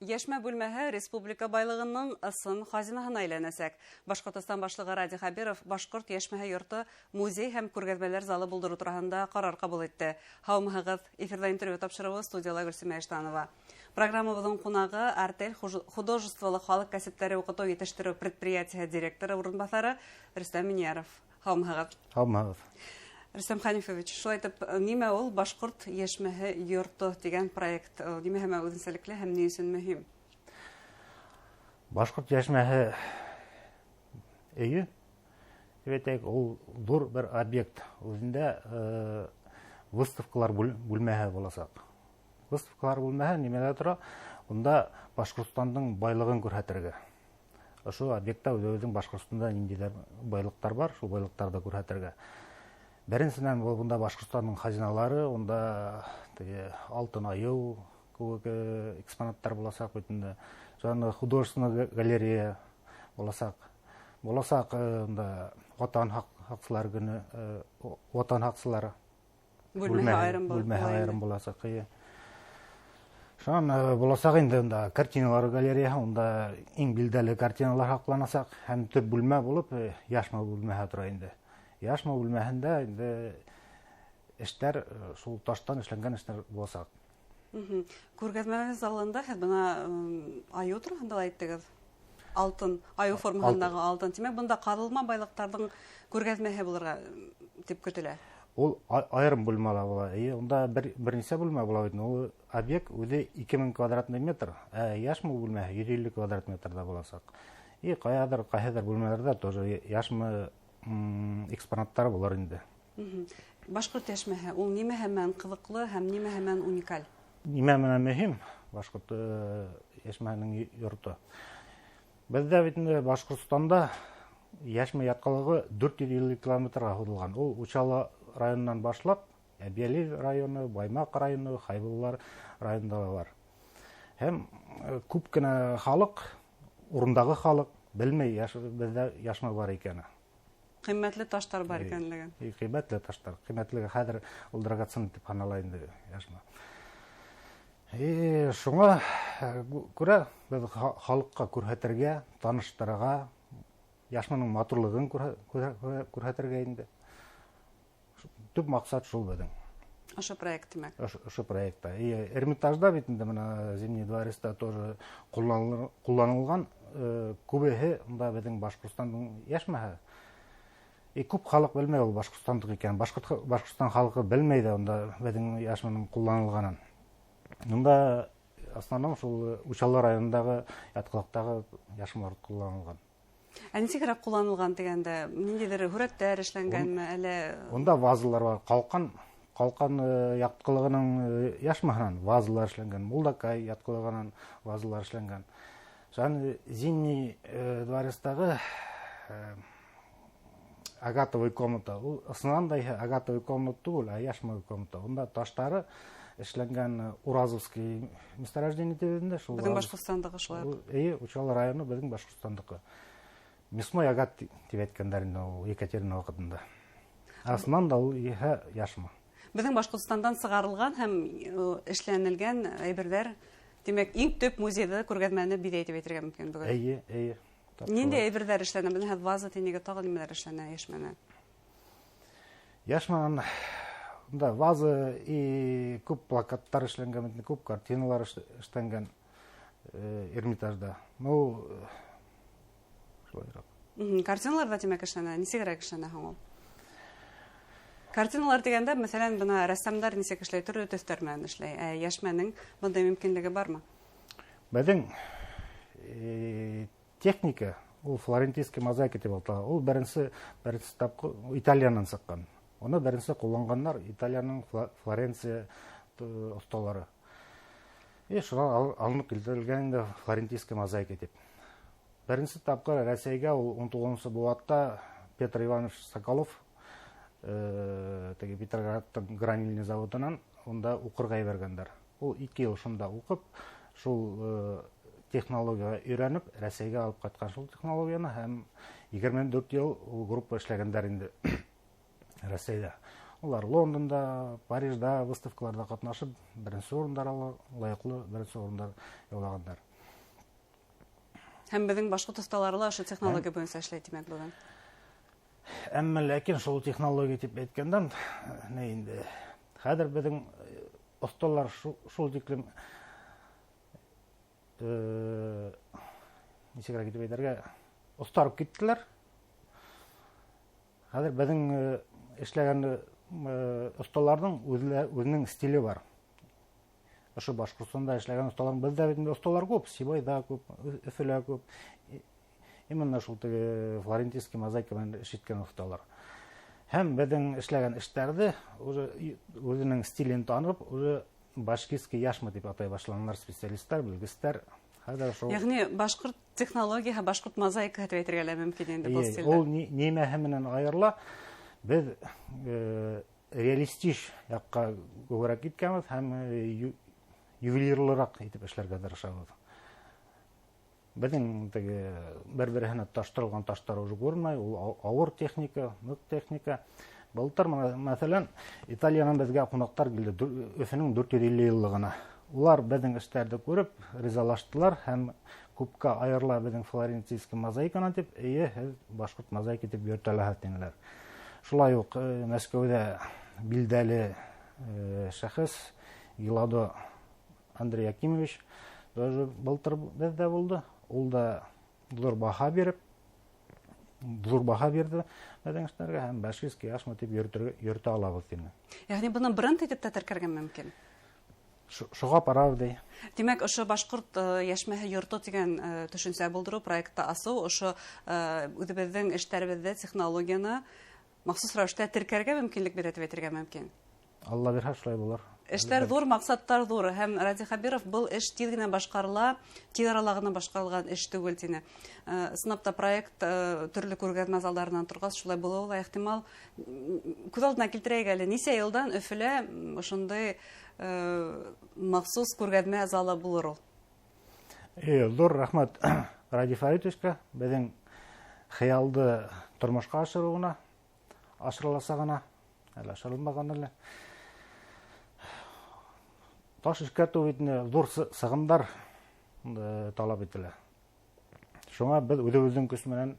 Йәшмә бүлмәһе республика байлығының ысын хазинаһына әйләнәсәк. Башҡортостан башлығы Радий Хәбиров Башҡорт йәшмәһе йорто музей һәм күргәҙмәләр залы булдырыу тураһында ҡарар ҡабул итте. Һаумыһығыҙ! Эфирҙа интервью тапшырыуы, студияла Гөлсимә Иштанова. Программабыҙҙың ҡунағы Артель художестволы халыҡ кәсептәре уҡытыу етештереү предприятиеһы директоры урынбаҫары Рөстәм Минйәров. Һаумыһығыҙ! Һаумыһығыҙ! Рөстәм Хәнифович, шулай итеп, нимә ул Башҡорт йәшмәһе йорто тигән проект? Нимәһе менән үҙенсәлекле һәм ни өсөн мөһим? Башҡорт йәшмәһе өйө, тип әйтәйек, ул ҙур бер объект. Үҙендә выставкалар бүлмәһе буласаҡ. Выставкалар бүлмәһе нимәлә тора? Унда Башҡортостандың байлығын күрһәтергә. Ошо объектта үҙебеҙҙең Башҡортостанда ниндәйҙәр байлыҡтар бар, шул байлыҡтарҙы күрһәтергә. Беренсенән, был бында Башҡортостандың хазиналары, унда теге алтын айыу кеүек экспонаттар буласаҡ бит инде. Шунан художественный галерея буласаҡ. Буласаҡ унда Ватан һаҡсылары көнө, Ватан һаҡсылары бүлмәһе айырым бүлмәһе айырым буласаҡ. Шунан буласаҡ инде унда картиналар галереяһы, унда иң билдәле картиналар һаҡланасаҡ һәм төп бүлмә булып Яшма бүлмәһе тора инде. Яшма бүлмәһендә инде эштәр шул таштан эшләнгән эштәр буласаҡ. Күргәҙмә залында һеҙ бына айыу тураһында ла әйттегеҙ. Алтын, айыу формаһындағы алтын. Тимәк, бында ҡаҙылма байлыҡтарҙың күргәҙмәһе булырға тип көтөлә. Ул айырым бүлмәлә була. Эйе, унда бер нисә бүлмә була бит. Ул объект үҙе 2000 квадратный метр, ә Яшма бүлмәһе 150 квадрат метрҙа буласаҡ. И ҡайһыҙыр бүлмәләрҙә тоже Яшма экспонаттары булыр инде. Башҡорт йәшмәһе ул нимәһе менән ҡыҙыҡлы һәм нимәһе менән уникаль? Нимә менән мөһим башҡорт йәшмәһенең йорто? Беҙҙә бит инде Башҡортостанда йәшмә ятҡылығы 450 километрға һуҙылған. Ул Учалы районынан башлап Әбйәлил районы, Баймаҡ районы, Хайбуллар районында ла бар. Һәм күп кенә халыҡ, урындағы халыҡ белмәй беҙҙә йәшмә бар икәнен. Ҡиммәтле таштар бар икәнлеген. Ҡиммәтле таштар. Ҡиммәтле хәҙер ул драгоценный тип һанала инде йәшмә. Шуңа күрә беҙ халыҡҡа күрһәтергә, таныштырырға, йәшмәнең матурлығын күрһәтергә инде. Төп маҡсат шул беҙҙең. Ошо проект тимәк. Ошо проектта. Эрмитажда бит инде бына Зимний дворецта тоже ҡулланылған, күбеһе унда беҙҙең Башҡортостандың йәшмәһе. Күп халыҡ белмәй ул Башҡортостандыҡ икән. Башҡортостан халҡы белмәй ҙә унда беҙҙең йәшмәнең ҡулланылғанын. Унда основном шул Учалы районындағы ятҡылыҡтағы йәшмәләр ҡулланылған. Ә нисегерәк ҡулланылған тигәндә, ниндәйҙер һүрәттәр эшләнгәнме әллә? Унда вазалар бар. Ҡалҡан ятҡылығының йәшмәһенән вазалар эшләнгән, Мулдакай ятҡылығынан вазалар эшләнгән. Шунан Зимний дворецтағы агатовый комната. Ул ысыннан да иһә агатовый комната түгел, ә йәшмә комната. Унда таштары эшләнгән Уразовский месторождение тип инде шул. Беҙҙең Башҡортостандығы шулай уҡ. Эйе, Учалы районы беҙҙең Башҡортостандыҡы. Мясной агат тип әйткәндәр инде ул Екатерина ваҡытында. Ысыннан да ул иһә йәшмә. Беҙҙең Башҡортостандан сығарылған һәм эшләнелгән әйберҙәр, тимәк, иң төп музейҙы күргәҙмәне биҙәй тип әйтергә мөмкин бөгөн. Эйе, эйе. Тап Ниндәй шулай. әйберҙәр эшләнә? Бына һеҙ ваза тинегеҙ, тағы нимәләр эшләнә йәшмәнән? Йәшмәнән унда ваза и күп плакаттар эшләнгән, күп картиналар эшләнгән Эрмитажда. Шулайыраҡ. Картиналар ҙа тимәк эшләнә. Нисегерәк эшләнә һуң ул? Картиналар тигәндә, мәҫәлән, бына рәссамдар нисек эшләй, төрлө төҫтәр менән эшләй. Ә йәшмәнең бындай мөмкинлеге бармы? Беҙҙең техника ул флорентийский мозаика тип атала. Ул беренсе тапҡыр Италиянан сыҡҡан. Уны беренсе ҡулланғандар Италияның Флоренция оҫталары. И шунан алынып килтерелгән инде флорентийский мозаика тип. Беренсе тапҡыр Рәсәйгә ул ун туғыҙынсы быуатта Петр Иванович Соколов теге Петроградтың гранильный заводынан унда уҡырға ебәргәндәр. Ул 2 йыл шунда уҡып, шул технологияға өйрәнеп, Рәсәйгә алып ҡайтҡан шул технологияны һәм егерме дүрт йыл ул группа эшләгәндәр инде Рәсәйҙә. Улар Лондонда, Парижда выставкаларда ҡатнашып, беренсе урындар ала, лайыҡлы беренсе урындар яулағандар. Һәм беҙҙең башҡорт оҫталары ла ошо технология буйынса эшләй, тимәк, бөгөн. Әммә ләкин шул технология тип әйткәндән, ни инде, хәҙер беҙҙең оҫталар шул тиклем, нисегерәк итеп әйтергә, оҫтарып киттеләр. Хәҙер беҙҙең эшләгән оҫталарҙың үҙенең стиле бар. Ошо Башҡортостанда эшләгән оҫталар, беҙҙә бит инде оҫталар күп, Сибайҙа күп, Өфөлә күп. Именно шул теге флорентийский мозаика менән эш иткән оҫталар. Һәм беҙҙең эшләгән эштәрҙе уже үҙенең стилен танып, уже башкирский яшма тип атай башланылар специалисттар, белгестәр. Хәҙер шул. Йәғни башҡорт технологияһы, башҡорт мозаикаһы тип әйтергә лә мөмкин инде был Эйе, стилдә. Ул нимәһе менән айырыла? Беҙ реалистиш яҡҡа күберәк киткәнбеҙ һәм ювелирлыраҡ итеп эшләргә тырышабыҙ. Беҙҙең теге бер-береһенә таштырылған таштар уже күренмәй, ул ауыр техника, ныҡ техника. Былтыр, мәҫәлән, Италиянан беҙгә ҡунаҡтар килде, Өфөнөң 450 йыллығына. Улар беҙҙең эштәрҙе күреп ризалаштылар һәм күпкә айырыла беҙҙең флорентийский мозаиканан тип, эйе, һеҙ башҡорт мозаика тип йөрөтәләһеҙ тинеләр. Шулай уҡ Мәскәүҙә билдәле шәхес Гиладо Андрей Якимович тоже былтыр беҙҙә булды. Ул да ҙур баһа биреп, ҙур баһа бирҙе беҙҙең эштәргә һәм башкирский яшма тип йөрөтә алабыҙ тине. Йәғни быны бренд итеп тә теркәргә мөмкин? Шуға барабыҙ ди. Тимәк, ошо башҡорт йәшмәһе йорто тигән төшөнсә булдырыу, проектты асыу, ошо үҙебеҙҙең эштәребеҙҙе, технологияны махсус рәүештә теркәргә мөмкинлек бирә тип әйтергә мөмкин. Алла бирһә, шулай булыр. Эштәр ҙур, маҡсаттар ҙур. Һәм Радий Хәбиров был эш тиҙ генә башҡарыла, тиҙ арала ғына башҡарылған эш түгел тине. Ысынлап та проект төрлө күргәҙмә залдарынан торғас, шулай булыуы ла ихтимал. Күҙ алдына килтерәйек әле, нисә йылдан Өфөлә ошондай махсус күргәҙмә залы булыр ул? Ҙур рәхмәт Радий Фәритовичка, беҙҙең хыялды тормошҡа ашырыуына, ашырыласағына, әле ашырылмаған әле. Таш эшкәртеү бит инде ҙур сығымдар талап ителә. Шуңа беҙ үҙебеҙҙең көс менән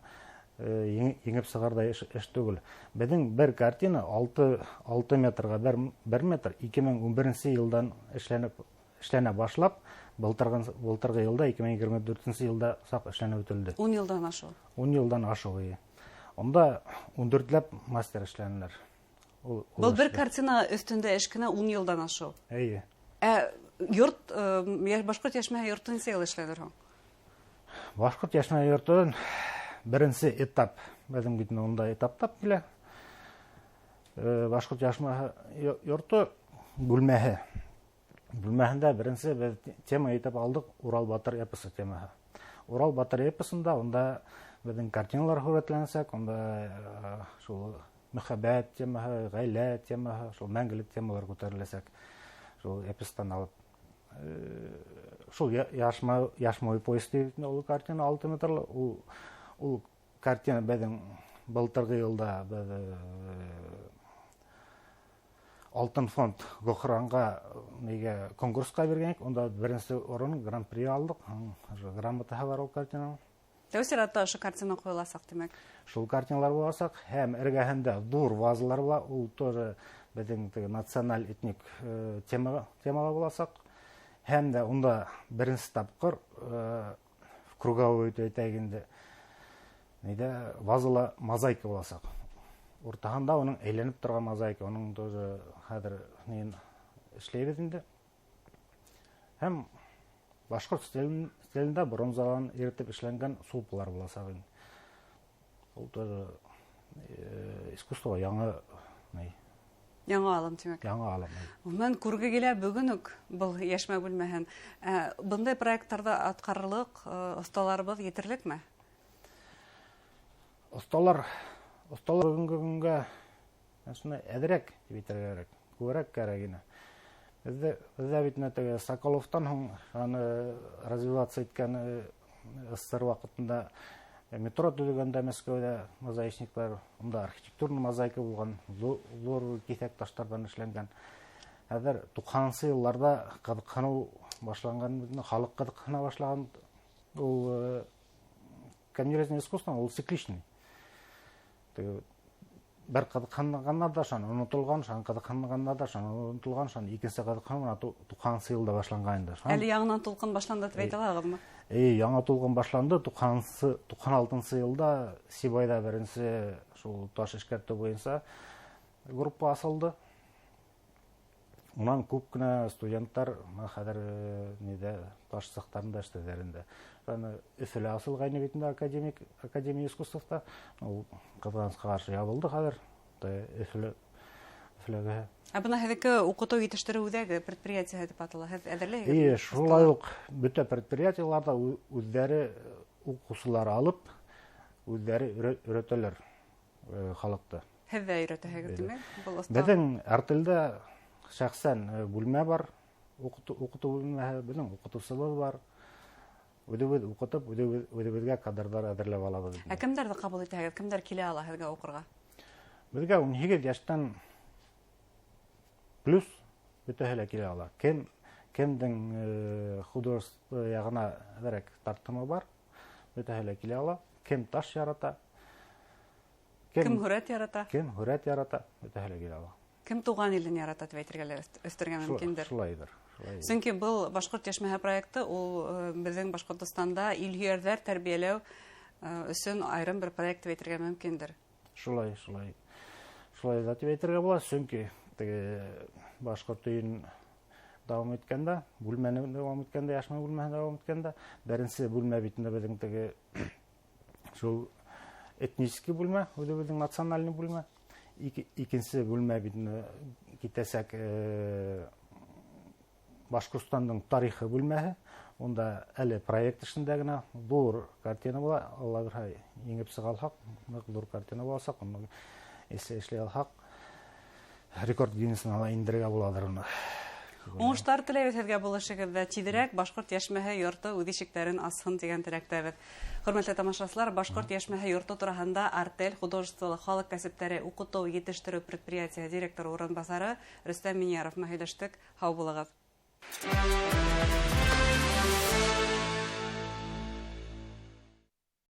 еңеп сығарҙай эш түгел. Беҙҙең бер картина алты метрға бер метр ике мең ун беренсе йылдан эшләнә башлап, былтырғы йылда, ике мең егерме дүртенсе йылда саҡ эшләнеп үтелде. Ун йылдан ашыу. Ун йылдан ашыу, эйе. Унда ун дүртләп мастер эшләнеләр. Ул Был бер эшләр. картина өҫтөндә эш кенә ун йылдан ашыу. Эйе. Ә башҡорт йәшмәһе йорто нисә йыл эшләнер һуң? Башҡорт йәшмәһе йортон беренсе этап, беҙҙең бит унда этаптап килә. Башҡорт йәшмәһе йорто бүлмәһе. Бүлмәһендә беренсе беҙ тема итеп алдыҡ Урал батыр эпосы темаһы. Урал батыр эпосында унда беҙҙең картиналар һүрәтләнәсәк, унда шул мөхәббәт темаһы, ғаилә темаһы, шул мәңгелек темалар күтәреләсәк. Шул эпостан алып, шул яшмой поезд тип ул картина алты метрлы, ул картина беҙҙең былтырғы йылда беҙ Алтын фонд Гохранға нигә конкурсҡа биргән идек, унда беренсе урын гран-при алдыҡ, грамотаһы бар ул картинаның. Тәү сиратта ошо картина ҡуйыласаҡ, тимәк. Шул картиналар буласаҡ, һәм эргәһендә ҙур вазалар була, ул тоже беҙҙең теге националь этник темала буласаҡ. Һәм дә унда беренсе тапҡыр круговой итеп әйтәйек инде, нейҙә вазала мозаика буласаҡ. Уртаһында уның әйләнеп торған мозаика, уның тоже хәҙер нейен эшләйбеҙ инде. Һәм башҡорт стилендә бронзанан иретеп эшләнгән сулпылар буласаҡ инде. Ул тоже искусство яңы ней. Яңы алым, тимәк. Яңы алым, әй. Ғөмүмән, күрге килә бөгөн үк был йәшмә бүлмәһен. Бындай проекттарҙы атҡарырлыҡ оҫталарыбыҙ етерлекме? Оҫталар бөгөнгө көнгә шуны әҙерәк тип әйтергә кәрәк, күберәк кәрәк ине. Беҙҙә бит инде теге Соколовтан һуң аны развиваться иткән СССР ваҡытында метро төҙөгәндә Мәскәүҙә мозаичниктар, унда архитектурный мозаика булған, ҙур киҫәк таштарҙан эшләнгән. Хәҙер туҡһанынсы йылларҙа ҡыҙыҡһыныу башланған, халыҡ ҡыҙыҡһына башлаған ул Камнерезное искусство ул цикличный. Бер ҡыҙыҡһынғандар да шан онотолған, шан ҡыҙыҡһынғандар да шан онотолған, шан икенсе ҡыҙыҡһыныу мына 90-нсы йылда башланған инде. Әле яңынан тулҡын башланды тип әйтә алаһығыҙмы? Яңы тулҡын башланды. 96-нсы йылда Сибайҙа беренсе шул таш эшкәртеү буйынса группа асылды. Унан күп кенә студенттар мына хәҙер ниҙә таш цехтарында эшләйҙәр инде. Өфөлә асылғайны бит инде академия искусствота. Ул ҡыҙғанысҡа ҡаршы ябылды хәҙер. Өфөләге. Ә бына һеҙҙеке уҡытыу етештереү үҙәге предприятие тип атала. Һеҙ әҙерләйһегеҙме? Эйе, шулай уҡ бөтә предприятиеларҙа үҙҙәре уҡыусылар алып, үҙҙәре өйрәтәләр халыҡты. Һеҙ ҙә өйрәтәһегеҙ, тимәк, был оҫта? Беҙҙең артелдә шәхсән бүлмә бар, уҡытыу бүлмәһе, беҙҙең уҡытыусыбыҙ бар. Үҙебеҙ уҡытып, үҙебеҙгә кадрҙар әҙерләп алабыҙ. Ә кемдәрҙе ҡабул итәһегеҙ? Кемдәр килә ала һеҙгә уҡырға? Беҙгә 18 йәштән плюс бөтәһе лә килә ала. Кемдең художество яғына әҙерәк тартымы бар, бөтәһе лә килә ала. Кем таш ярата, Кем һүрәт ярата? Кем һүрәт ярата, бөтәһе лә килә ала. Кем туған илен ярата тип әйтергә лә өҫтәргә мөмкиндер. Шулайҙыр, шулайҙыр. Сөнки был Башҡорт йәшмәһе проекты ул беҙҙең Башҡортостанда илһөйәрҙәр тәрбиәләү өсөн айырым бер проект тип әйтергә мөмкиндер. Шулай, шулай. Шулай ҙа тип әйтергә була, сөнки теге башҡорт өйөн дауам иткәндә, бүлмәне дауам иткәндә, йәшмә бүлмәһен дауам иткәндә, беренсе бүлмә битендә беҙҙең теге шул этнический бүлмә, үҙебеҙҙең национальный бүлмә. Икенсе бүлмә битендә китәсәк Башҡортостандың тарихы бүлмәһе. Унда әле проект эшендә генә ҙур картина була. Алла бирһә, еңеп сыға алһаҡ, ныҡ ҙур картина буласаҡ. Уны эшләй алһаҡ, рекорд Гиннесына ла индерергә булалыр уны. Уңыштар теләйбеҙ һеҙгә был эшегеҙҙә. Тиҙерәк Башҡорт йәшмәһе йорто үҙ ишектәрен асһын тигән теләктәбеҙ. Хөрмәтле тамашасылар, Башҡорт йәшмәһе йорто тураһында Артель художестволы халыҡ кәсептәре уҡытыу етештереү предприятиеһы директоры урынбаҫары Рөстәм Миньяров менән һөйләштек. Һау булығыҙ.